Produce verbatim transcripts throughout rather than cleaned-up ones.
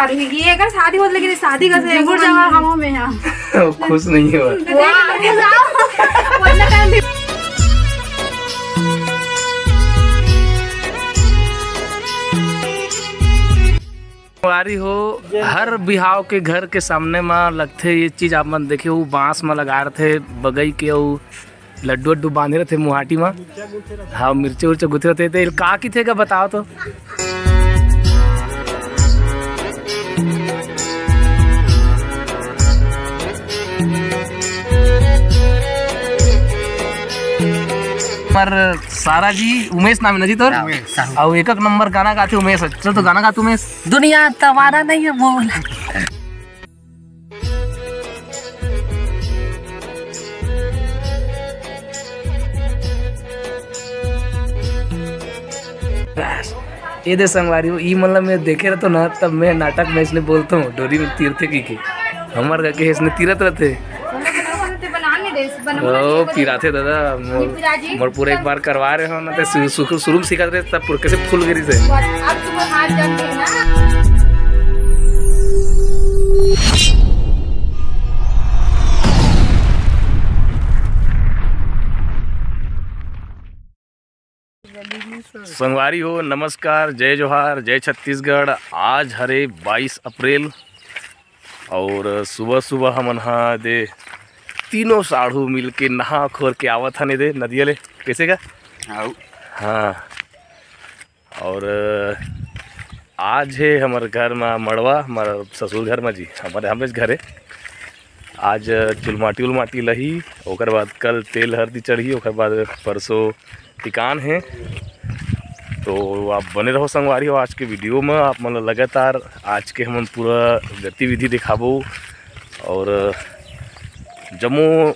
अरे, ये अगर शादी होत, लेकिन शादी का से गुड़ जमा खाओ में यहाँ। वो खुश नहीं हो। वाह, वाह। संगवारी हो, हर बिहाव के घर के सामने म लगथे ये चीज। आप मन देखे, वो बांस म लगा रथे बगई के, अउ लड्डू वड्डू बांधे रथे मुहाटी म। हाँ, मिर्चा उर्चा गुथे रथे। ते का किथे का बताओ तो। पर सारा जी, उमेश नाम है ना जी तोर? हाँ, उमेश। अउ एक एक नंबर गाना गाथे उमेश। चल तो गाना गा तू उमेश। दुनिया तवारा नहीं है बोल। ए दे संगवारी हो, ई मतलब मैं देखे रहतो ना, तब मैं नाटक में इसने बोलता हूँ, डोरी में तीरथे की के। हमर का के इसने तीरत रहते। ओ, पिराथे दादा, मोर, मोर पूरा एक बार करवा रहे हो ना, तो शुरू, शुरू, शुरू में सिखाते रहे, तब पूरा कैसे फूल गिरी से। अब तुम हाथ जम गए ना। संगवारी हो, नमस्कार, जय जोहार, जय छत्तीसगढ़। आज हरे बाईस अप्रैल और सुबह सुबह हमन हा दे तीनों साढ़ू मिलके नहा खोर के आवत हन दे नदिया ले। कैसे का? आओ। हाँ, और आज हे हमर घर मा मड़वा, हमर ससुर घर मा जी, हमर हमेश घर हे। आज चुलमाटी उलमाटी लही, ओकर बाद कल तेल हरदी चढ़ही, ओकर बाद परसों टिकान हे। तो आप बने रहो संगवारी हो आज के वीडियो में। आप मन ल लगातार आज के हमन पूरा गतिविधि दिखाबो और जम्मो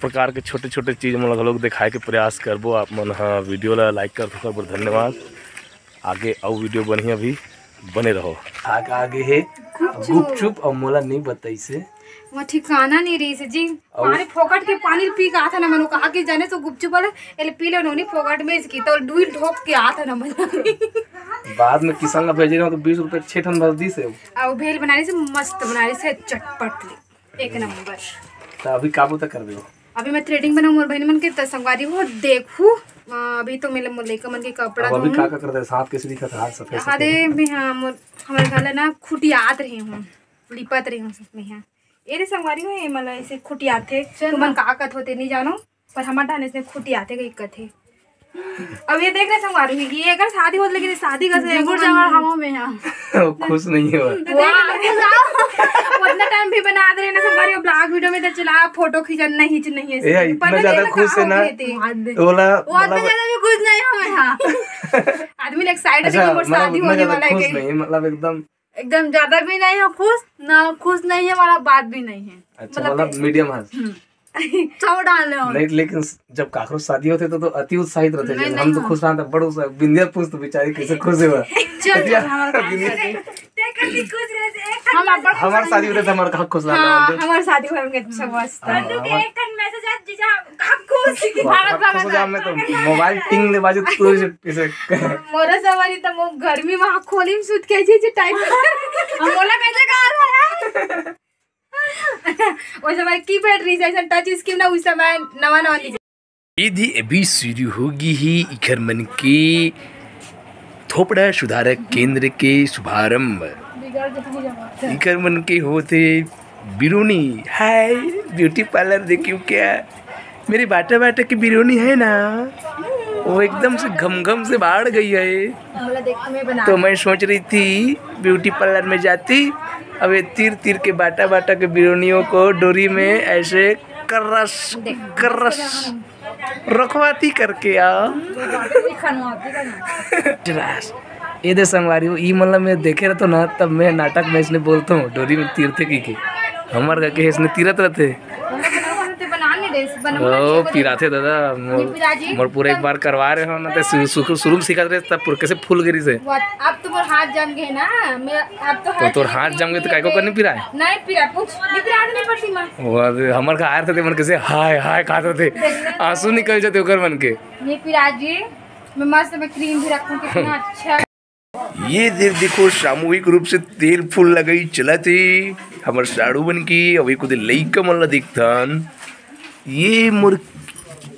प्रकार के छोटे-छोटे चीज मन ल घलोक दिखाए के प्रयास करबो। आप मन ह वीडियो ल लाइक कर ओकर बर धन्यवाद। आगे अउ वीडियो बनही, अभी बने रहो। आगे, आगे हे गुपचुप। गुपचुप अउ मोला नहीं बताइसे। वो ठिकाना नहीं रही से जी। अउ पानी फोकट के पानी पी के आता ना मनो कहा कि जाने सो गुपचुप वाला एले पी लो नोनी फोकट में इसकी तो डुइल ठोक के आता ना मनो। बाद में किसान ला भेजे रहो तो बीस रुपए छह ठन भर दी से। अउ भेल बनाने से मस्त बनाने से चटपट। एक नंबर। तो अभी का बोता कर दे? अभी मैं थ्रेडिंग बनाऊँ मोर बहन मन के, त संगवारी हो देखू। अ, अभी तो मेरे मोर लइका मन के कपड़ा अब अभी धोऊँ। का, का कर दे? साथ कैसे दिखत है? हाथ सफेद, सफेद। अरे, मैं, हाँ, मोर, हमारे घर ना खुटियात रही हूँ, लिपत रही हूँ सब में, हाँ। ए रे संगवारी हो, ये मला ऐसे खुटियात थे। चल तुमन ना। का कत होते नहीं जानो, पर हमार डाने से खुटियात थे, कहीं कथे। अब ये देख रहे संगवारी, ये अगर शादी होत, लेकिन शादी का से गुड़ जमा खाओ में यहाँ। वो खुश नहीं हो। वाह, वाह। उतना टाइम भी बना दे रहे ना संगवारी, ब्लॉग वीडियो में तो चला, फोटो खींचन नहीं, नहीं ऐसे। ए, इतना पर मैं ज्यादा देखना खुश है कहाँ ना। हो गए थे। तो बोला, वो उतना मतलब ज्यादा भी खुश नहीं हूँ मैं, हाँ। आदमी ने एक साइड अच्छा, देखो, मोर मतलब शादी उतना होने ज्यादा वाला है खुश कहीं। नहीं, मतलब एकदम एकदम ज्यादा भी नहीं हो खुश, ना खुश नहीं है, वाला बात भी नहीं है। अच्छा, मतलब मतलब मीडियम है। हम्म। चाव डालने वाला। नहीं, लेकिन जब काकरो शादी होते तो, तो अति उत्साहित रहते नहीं, हैं। नहीं हम तो हो। खुश रहते, बड़ उत्साह। बिंदिया पूछ तो बेचारी कैसे खुश हुआ। चल, चल, हमारा काम कर दे। ते कभी खुश रहे से एक हम अपन हमार शादी होते तो हमारे कहाँ खुश रहता हाँ, होते? हमार शादी होते अच्छा मस्त। हाँ, तो हमार एक ठन मैसेज आज जीजा कहाँ खुश? वाह, हमार खुश हो जा, मैं तो मोबाइल टिंग ले बाजू तू इसे मोरा सवारी त मो गर्मी में आँख खोली में सुत के जी, जी टाइप। हम बोला कैसे कहा था यार? वो सब भाई कीपैड रही, जैसे टच स्क्रीन ना, उस समय नवा नवा ली। ये दी अभी शुरू होगी ही इखर मन के थोपड़ा सुधारक केंद्र के शुभारंभ। इखर मन के होते बिरूनी। हाय, ब्यूटी पार्लर देखियो क्या, मेरी बाटा बाटा की बिरूनी है ना, वो एकदम से घमघम से बाढ़ गई है। तो मैं सोच रही थी ब्यूटी पार्लर में जाती, अब ये तीर तीर के बाटा बाटा के बिरूनियों को डोरी में ऐसे कर्रस कर्रस रखवाती करके आ। ए दे संगवारी हो, ई मतलब मैं देखे रहतो ना, तब मैं नाटक में इसने बोलता हूँ, डोरी में तीरथे की के। हमर का के इसने तीरत रहते। ओ, पिराथे दादा, मोर, मोर पूरा एक बार करवा रहे हो ना, तो शुरू, शुरू, शुरू में सिखाते रहे, तब पूरा कैसे फूल गिरी से। अब तो मोर हाथ जम गए ना, मैं, अब तो तो तोर हाथ जम गए तो काय को करने पिराए? नहीं पिरा, पूछ, नहीं पिरा, नहीं पड़ती माँ। वो हमर का आए थे, मन कैसे हाय, हाय खाते थे, आंसू निकल जाते ओकर मन के। नहीं पिरा जी, मैं मस्त में क्रीम भी रखूँ, कितना अच्छा। ये दे-, देखो, सामूहिक रूप से तेल फूल लगई चलत हे हमर साढ़ू मन के। अउ एक दे लइका मन ला देखथन, ये मोर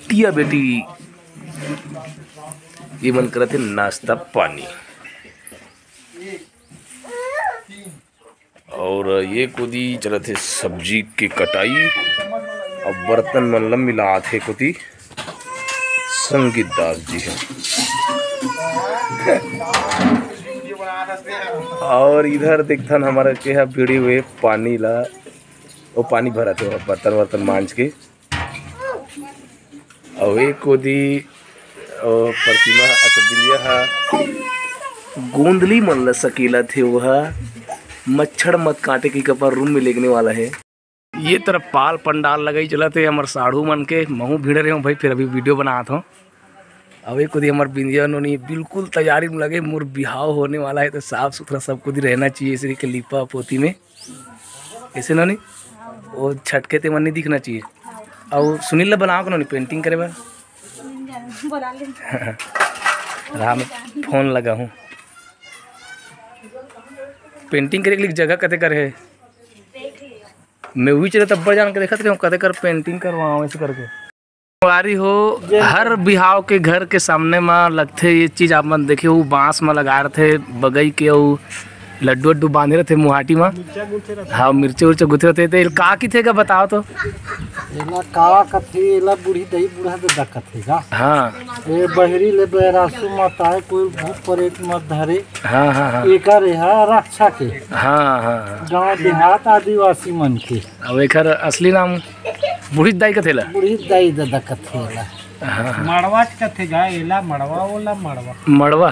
टिया बेटी, ये मन करत हे नाश्ता पानी। अउ ये कोती चलत हे सब्जी के कटाई, अउ बर्तन मन ला मिलात हे कोती संगीत दास जी हे। अउ इधर देखथन हमर के ह बीड़ी हुए पानी ला, वो पानी भरत हे बर्तन वर्तन मांज के। अउ एक कोती, अ, प्रतिमा, अच्छा, बिंदिया ह गोंदली मन ल सकेलत हे, वो ह मच्छर मत काटे के कपर रूम में लेगने वाला हे। ये तरफ पाल पंडाल लगई चलत हे हमर साढ़ू मन के, महू भिड़े रहे भाई, फिर अभी वीडियो बनात हों। अउ एक कोती हमर बिंदिया नोनी बिल्कुल तैयारी में लगे, मोर बिहाव होने वाला हे, तो साफ सुथरा सब कोती रहना चाहिए, इसी के लिपा पोती में। ऐसे नोनी, वो छटके ते मन नहीं दिखना चाहिए। अउ सुनील ला बनाओ नोनी पेंटिंग करे बर। बोला ले। राम फोन लगा हूँ। पेंटिंग करे के लिए जगह कते कर हे? मैं वही चले तब जान के देखत रहे हूँ, कते कर पेंटिंग करवाओ ऐसे करके। संगवारी हो, हर बिहाव के घर के सामने म लगथे ये चीज। आप मन देखे, वो बांस म लगा रथे बगई के, अउ लड्डू वड्डू बांधे रथे मुहाटी म। हाँ, मिर्चा उर्चा गुथे रथे। तो एला का किथे का बताओ तो? एला का कथे? एला बूढ़ी दई बूढ़ा ददा कथे का। हाँ। ए बहरी ले बैरासू मत आए, कोई भूत प्रेत मत धरे। हाँ, हाँ, हाँ। एकर एहा रक्षा के। हाँ, हाँ, हाँ। गांव देहात आदिवासी मन के। अब एकर असली नाम बूढ़ी दाई कथे ला? बूढ़ी दाई ददा कथे ला। हाँ, हाँ। मड़वा च कथे गा, एला मड़वा, ओला मड़वा। मड़वा?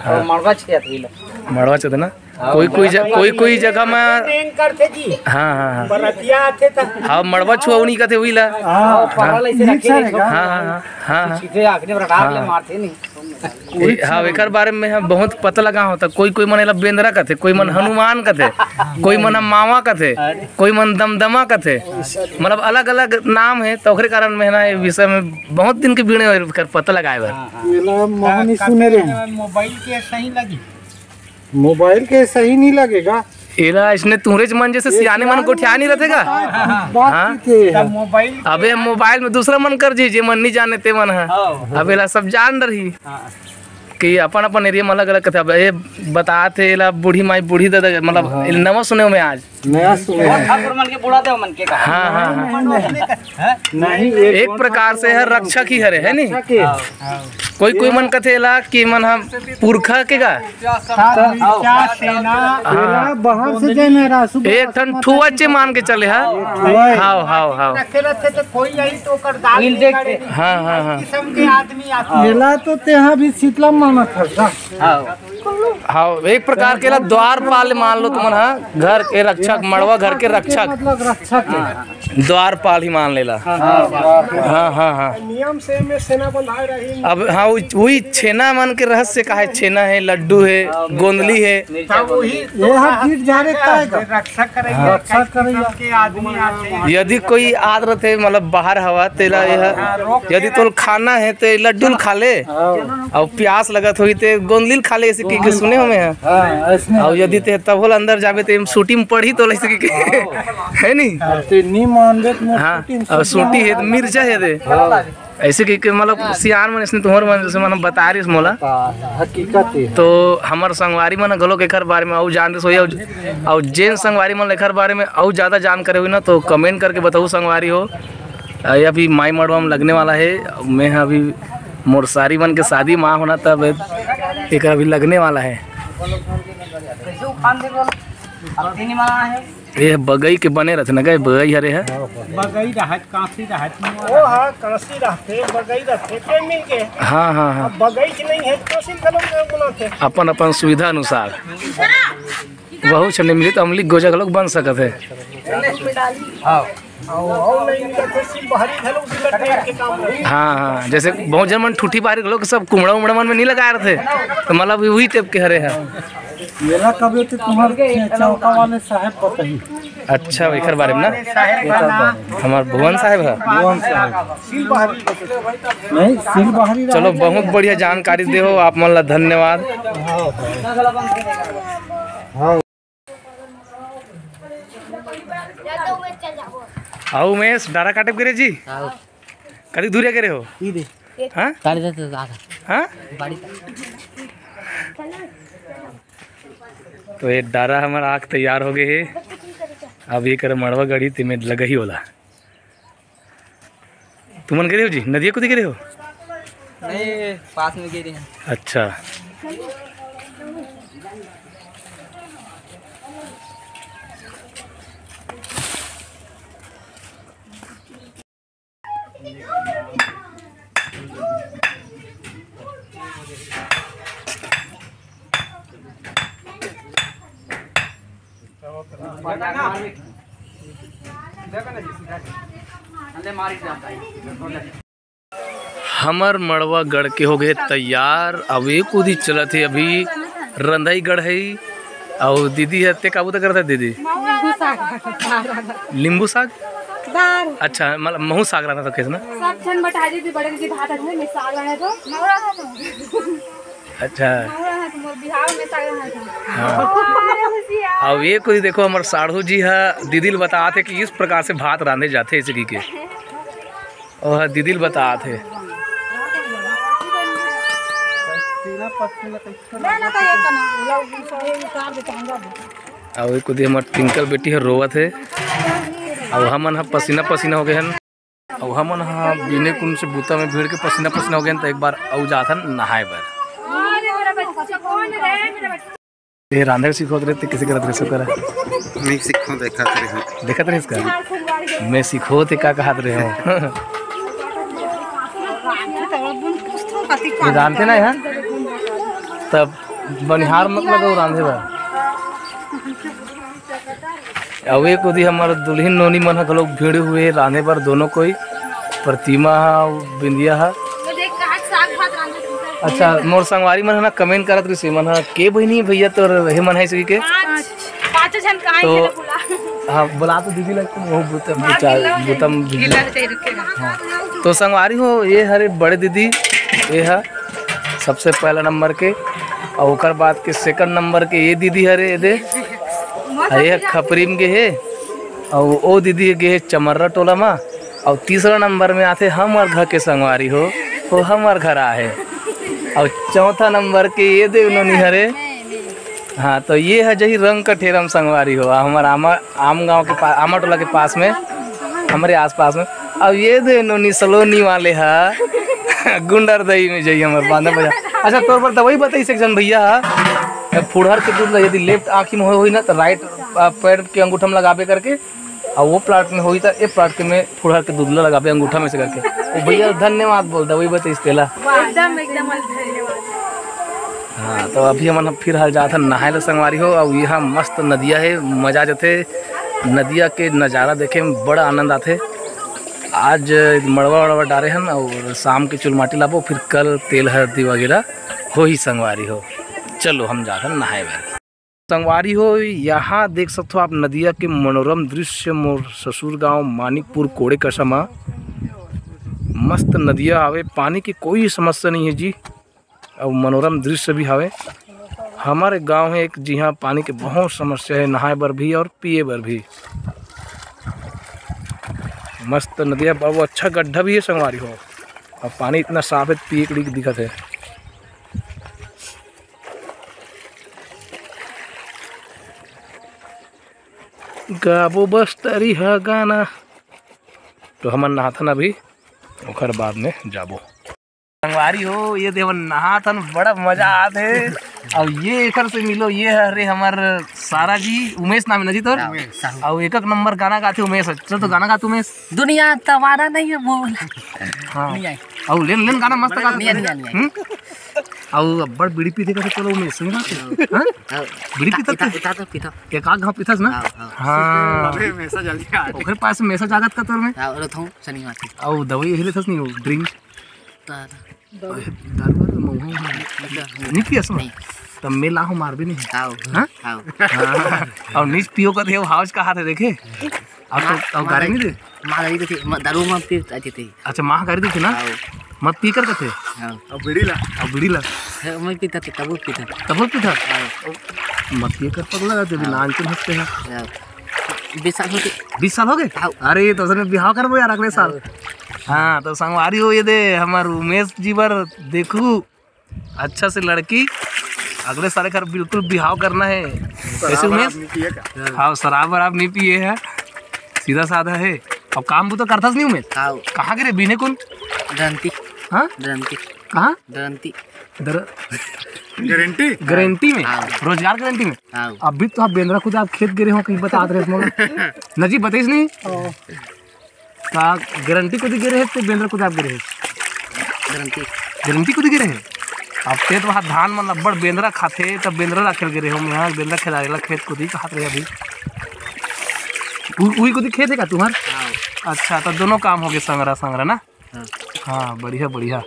हाँ। मड़वा च कथे ला। मड़वा च कथे ना? हाँ, कोई, कोई ज-, कोई, कोई जगह में। नेंग करथे जी। हाँ, हाँ, हाँ। बरतिया आथे त। हाँ, मड़वा छुआ उनी कथे उही ला। हाँ, हाँ। पहला इसे रखे रहे। हाँ, हाँ, हाँ, हाँ, हाँ। सीधे आखने पर डाल ले हाँ। मारथे नहीं। ए, हाँ, एकर बारे में हम बहुत पता लगा होता। कोई, कोई मन एला बेंदरा कथे, कोई मन हनुमान कथे, कोई मन मावा कथे, कोई मन दमदमा कथे, मतलब अलग-अलग नाम हे। तो ओकरे कारण में ना, ये विषय में बहुत दिन के बीड़े होए एकर पता लगाए बर। हाँ, हाँ। एला महू नहीं सुने रहे। मोबाइल के सही लगी? मोबाइल के सही नहीं लगेगा। एला इसने तुहरेच मन जैसे सियाने मन गोठिया नहीं रहते का? बात हाँ? की थे। तब मोबाइल अबे मोबाइल में दूसरा मन कर जी, जे मन नहीं जाने ते मन है। हाँ। अब एला सब जान रही। हाँ। कि अपन अपन एरिया में अलग अलग कथे। अब ये बतात हे, एला बूढ़ी माई, बूढ़ी दादा, मतलब, हाँ। एला नवा सुने में आज। नया सुने। ठाकुर मन के बुला दे, मन के का। हाँ, हाँ, हाँ। नहीं, नहीं, नहीं, एक प्रकार से हर रक्षक ही हरे, है नी? रक्षक ही। कोई, कोई मन कथे ला कि मन हम पुरखा के का? हाँ। एला बाहर से जाए ना, रासु एक ठन ठुआ चे मान के चले, हाँ? ठुआ। हाँ, हाँ, हाँ। रखे रहते तो कोई यही तो ओकर दाल मिल देखते। हाँ, हाँ, हाँ। किस्म के आदमी आते हैं। एला तो तेहा भी शीतला मानत हस, हाँ? हाँ। हाँ, एक प्रकार के ला द्वारपाल मान लो तुमन, हाँ, घर के रक्षक, मड़वा घर के रक्षक। मतलब रक्षक है। द्वारपाल ही मान लेला। हाँ, हाँ, हाँ। नियम से में सेना बंधाए रही। अब हाँ, वही, वही छेना मन के रहस्य का है, छेना है, लड्डू है, गोंदली है। तब वही ये हाथ गिर जा रे, का है? रक्षा करेंगे, हाँ। रक्षा करेंगे। के आदमी आते हैं। यदि कोई आत रथे, मतलब बाहर हवा, तेला यह, हाँ, रोक यदि के तोल खाना है, ते लड्डू ल खा ले। हाँ। अउ प्यास लगत होही ते गोंदली ल खा ले, ऐसे कहि के सुने हों मैं ह। हाँ, ऐसने। अउ यदि ते तभो ल अंदर जाबे ते सूटी म पड़ही तोला, ऐसे कहि के। है नी? हाँ, ते नी मानबे त मोर हाँ, सूटी म अउ सूटी हे, मिर्चा हे दे। हाँ। ऐसे कहि के मतलब सियान मन ऐसने तुहर मन जैसे मन बता रहिस मोला। हाँ, हकीकत हे। तो हमर संगवारी मन घलोक एकर बारे में अउ जान रहिस होही, अउ, अउ जेन संगवारी मन एकर बारे में अउ ज्यादा जानकारी होही ना, तो comment करके बताहू संगवारी हो। अ, ये अभी माई मड़वा में लगने वाला है। मैं ह अभी मोर सारी मन के शादी मा होना, तब एक अभी लगने वाला है। ये बगई के बने रहते ना, गए बगई हरे है। बगई रहत, कांसी रहत। ओ हाँ, कांसी रहते, बगई रहते, के मिल के। हाँ, हाँ, हाँ। अब बगई के नहीं है, कांसी घलो में बनाते। अपन, अपन सुविधा अनुसार। वहू छन्नी मिली तो अमली गोजा घलोक बन सकत है। हाँ। हाँ, हाँ, जैसे बहुत जन मन ठूठी बारी घलोक सब कुमड़ा उमड़ा मन में नहीं लगाए रहते, तो मतलब वही टाइप के हरे हैं। मेला कब होथे तुम्हार चौका वाले साहेब बताही। अच्छा, एकर बारे में ना? एकर बारे में। हमार भुवन साहेब है। भुवन साहेब। नहीं, सील बाहरी चलो, रहे। बहुत बढ़िया जानकारी देहो आप मन ला, धन्यवाद। हाँ। आओ उमेश, डारा काटे करे जी। आओ। कति दूरिया करे हो? ई दे। हाँ? काटे दे तो आधा। हाँ? बाड़ी। तो ये डारा हमारा आँख तैयार हो गए है। अब ये कर मड़वा गढ़ी ते में लगा ही होला। तुमन गे रहे हो जी, नदिया कूदे गे रहे हो? नहीं, पास में गे रहे हैं। अच्छा। हमर मड़वा गढ़ के हो गए तैयार। अब एक उदी चलत हे, अभी रंधई गढ़ई। अउ दीदी हे, ते काबू त करत हे दीदी? नींबू साग। नींबू साग? दाल। अच्छा, मतलब महू साग रहना था कैसे ना? सब झन बटा दीदी, बड़े दीदी भात है, मैं साग रहना था। अच्छा। मोर बिहाव में साग रहना था। हाँ। अरे हुसिया। अब ये कोई देखो, हमर साढ़ू जी हा दीदी ल बतात हे कि इस प्रकार से भात रांधे जाथे, ऐसे की के। ओह दीदी ल बतात हे। अउ एक दे हमर टिंकल बेटी ह रोवत हे। अउ हमन ह पसीना पसीना हो गए हन। अउ हमन ह बिने कुन से बूता में भीड़ के पसीना पसीना हो गए हन, त एक बार अउ जाथन नहाए बर। ये रांधे सीखोत रहे ते किसी करत रहे सो करा? मैं सीखो देखत रहे हूँ। देखत रहे इसका? मैं सीखो ते का कहत रहे हो? ये रांधते ना यहाँ? तब बनिहार मत लगो रांधे बर। अउ एक उदी हमर दुल्हिन नोनी मन ह घलो भिड़े हुए रांधे बर, दोनों कोई, प्रतिमा ह अउ बिंदिया ह। अच्छा, मोर संगवारी मन ह ना comment करत रहिस, मन ह, "के बहिनी भैया तोर हे मन है?" सही के। पाँच, पाँचों झन कहाँ तो, हैं, बोला। हाँ, बोला तो दीदी लगते, वो बुतम, बुतम दीदी। हाँ। तो संगवारी हो, ये हरे बड़े दीदी, ये ह सबसे पहला नंबर के, अउ ओकर बाद के second नंबर के ये दीदी हरे, ये दे, अउ ये खपरी म गे हे, अउ ओ दीदी गे हे चमर्रा टोला मा, अउ तीसरा नंबर में आथे हमर घर के संगवारी हो, वो हमर घर आहे, अउ चौथा नंबर के ये दे नोनी हरे। हाँ, तो ये है जही रंग कठेरम संगवारी हो, हमर आमा आम गांव के पास, आमा टोला के पास में, हमरे आसपास में। अब ये दे नोनी सलोनी वाले हा गुंडरदही में जाई हमर बांधा बाजार। अच्छा, तोर बर दवाई बताइस एक झन भैया हा, फुड़हर के दूध ला यदि left आँखी में होई ना, तो right, आ, पैर के अंगूठा में लगाबे करके, आ वो प्लाट में होई, तो ए प्लाट के में फुड़हर के दूध ला लगाबे अंगूठा में से करके। ओ भैया धन्यवाद बोल, दवाई बताइस तेला। एकदम, एकदम धन्यवाद। हाँ, तो अभी हमन फिर हाल जात हन नहाए ला संगवारी हो, अउ यहाँ मस्त नदिया हे, मजा आ जाथे। नदिया के नजारा देखे में बड़ा आनंद आथे। आज मड़वा वड़वा डारे हन अउ शाम के चुलमाटी लाबो, फिर कल तेल हल्दी वगैरह होही संगवारी हो। चलो हम जात हन नहाए बर। संगवारी हो, यहाँ देख सकथो आप नदिया के मनोरम दृश्य, मोर ससुर गांव मानिकपुर कोड़े कसा मा। मस्त नदिया आवे, पानी की कोई समस्या नहीं है जी। अउ मनोरम दृश्य भी हावे। हमर गांव हे एक, जिहां पानी के बहुत समस्या हे, नहाए बर भी अउ पिए बर भी। मस्त नदिया, अउ अच्छा गड्ढा भी हे संगवारी हो, अउ पानी इतना साफ हे, पिए के लायक दिखत हे। गाबो बस्तरी ह गाना। तो हमन नहाथन अभी, ओकर बाद में जाबो। संगवारी हो, ये देवन नहाथन, बड़ा मजा आत हे। अउ ये एकर से मिलो, ये हरे हमर सारा जी, उमेश नाम हे ना जी तोर? हाँ, उमेश। अउ एक एक नंबर गाना गाथे उमेश। चल तो गाना गा तू उमेश। दुनिया तवारा नहीं है बोल। हाँ। नहीं आए। अउ लेन लेन गाना मस्त गाथे। नहीं, नहीं, नहीं। हम्म? अउ अब्बड़ बीड़ी पीथे कथे, चलो उमेश, सही बात हे। हाँ। हाँ? हाँ। बीड़ी पीता पीता, था? पीता तो पीता। एक आध घाव पीथस ना? हाँ, हाँ। हाँ। अबे, हमेशा जल्दी आ रहे। ओकरे पास हमेशा जागत का तोर में। हाँ, और थों शनिवार की। अउ दवाई यही लेथस नहीं, वो drink। ता-, ता। अरे, दारू वारू महुआ नहीं। नहीं पियस ना? नहीं। तब मैं लाहूँ, मारबे नहीं। हाव। हाँ? हाव। हाँ। अउ नीच पियो कथे, हाव कहाथे, देखे? अउ तो, माँ, अउ माँ गारी गारी, नहीं दे? माँ गारी देथे, माँ दारू माँ पी जाथे। अच्छा, माँ गारी देथे ना? हाव। मत पी कर कथे? हाव। अउ बीड़ी ला? अउ बीड़ी ला? हाव, मैं पीता थे, तब वो पीता। तब वो पीता? हाव। मत पी कर पगला जाथे, अभी हाव। नान के हंसते हैं। हाव। बीस साल हो गए। बीस साल हो गए? हाव। अरे, तो असल में बिहाव करबो यार अगले साल। हाव। हाँ, तो संगवारी हो, ये दे, हमर उमेश जी बर देखू, अच्छा से लड़की अगले साल कर बिल्कुल बिहाव करना है। कैसे शराब उमेश? वराब नहीं पिए का? हाँ, शराब वराब नहीं पिए है, सीधा साधा है। अब काम बुता करथस नहीं उमेश? हाव। कहाँ गे रहे बीने कुन? दरंती। हाँ? दरंती। कहाँ? दरंती। दर-, गारंटी? गारंटी में? हाँ। रोजगार गारंटी में? हाँ। अभी तो आप बेंदरा खुद आप खेत गे रहे हो, कहीं बतात रहे हो। नजी बताइस नहीं? हाँ। का गारंटी कोती गे रहे, ते बेंदरा कोती आप गे रहे? गारंटी। गारंटी कोती गे रहे? अब ते तो वहाँ धान मन अब्बड़ बेंदरा खाथे, तब बेंदरा राखे ल गे रहे हो, मैं बेंदरा खेदारे ला खेत कोती कहात रहे अभी। उ-, उही कोती खेत है का तुम्हार? हाँ। अच्छा, तो दोनों काम हो गए, संगरा, संगरा ना? हाँ। हाँ, बढ़िया, बढ़िया।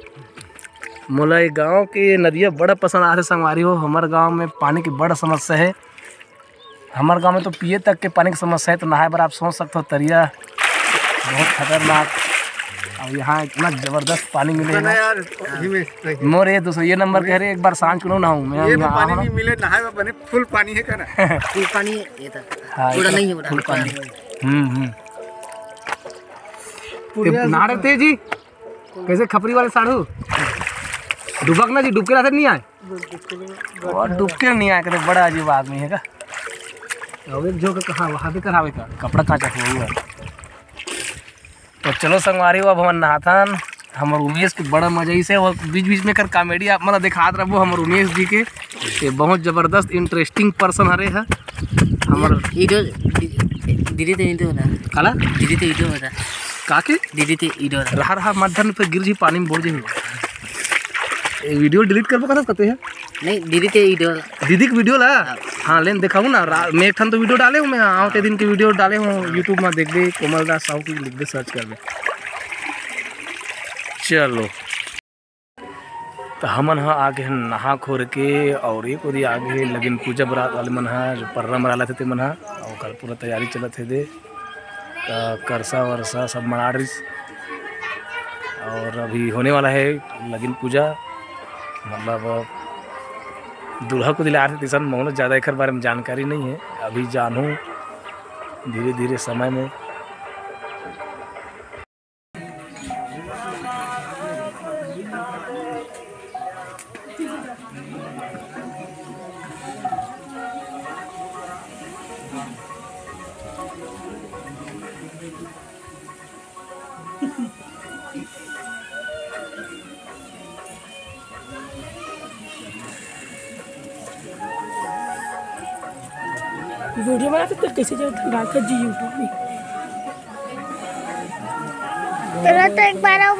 मोला ये गाँव के नदिया बड़ा पसंद आथे संगवारी हो। हमर गाँव में पानी की बड़ा समस्या है। हमर गाँव में तो पिए तक के पानी के समस्या है, तो नहाए बर आप सोच सकते हो, तरिया बहुत खतरनाक। अब यहाँ इतना जबरदस्त पानी मिले ना ना। यार, अभी में नहीं। मोर ये दूसरा, ये नंबर कह रहे, एक बार सांझ को ना हूँ मैं, ये भी यहाँ पानी आओ ना। नहीं मिले, नहाए बर बने फुल पानी है का ना? फुल पानी है ये तो। हाँ, पूरा ये नहीं है, पूरा फुल पानी। हम्म, हम्म। ये नहा रहे थे जी, कैसे खपरी वाले साढ़ू? डुबक ना जी, डुबके रहते नहीं आए। और डुबके नहीं आए, कहते बड़ा अजीब आदमी है का? अब एक जो का कहा, वहाँ भी करावे का, कपड़ा कांचा हुआ हुआ। तो चलो संगवारी हो, अब हमन नहाथन। हमर उमेश के बड़ा मजा इसे, वो बीच बीच में कर कॉमेडी आप मन दिखात रहबो हमर उमेश जी के। ये बहुत जबरदस्त इंटरेस्टिंग पर्सन हरे है हमर। ईडो, दी-, दीदी ते ईडो ना। काला? दीदी ते ईडो ना। का के? दीदी ते ईडो ना। रहा, रहा, मत धन पे गिर जी, पानी में बुड़ जी। ये वीडियो डिलीट करबो कथस कते है? नहीं, दीदी ते वीडियो ला। दीदी के वीडियो ला? हाँ। हाँ, लेन दिखाऊ ना। रा-, मैं एक ठन तो वीडियो डाले हूँ, मैं आव ते दिन के वीडियो डाले हूँ, YouTube में देख दे, कोमल दास साहू की लिख दे, सर्च कर दे। चलो, तो हमन ह आगे हन नहा खोर के, और एक ओरी आगे लगिन पूजा बरात वाले मन ह, जो पर्रा मरा लेथे ते मन ह, और ओकर पूरा तैयारी चलत हे दे। त करसा वरसा सब मना रिस। और अभी होने वाला है लगिन पूजा, मतलब दूल्हा को दिला रहे, तिसन मोहन ज़्यादा एकर बारे में जानकारी नहीं है, अभी जानू धीरे धीरे समय में। वीडियो बनाते तो कैसे जब डालता जी YouTube में। चलो तो एक बार और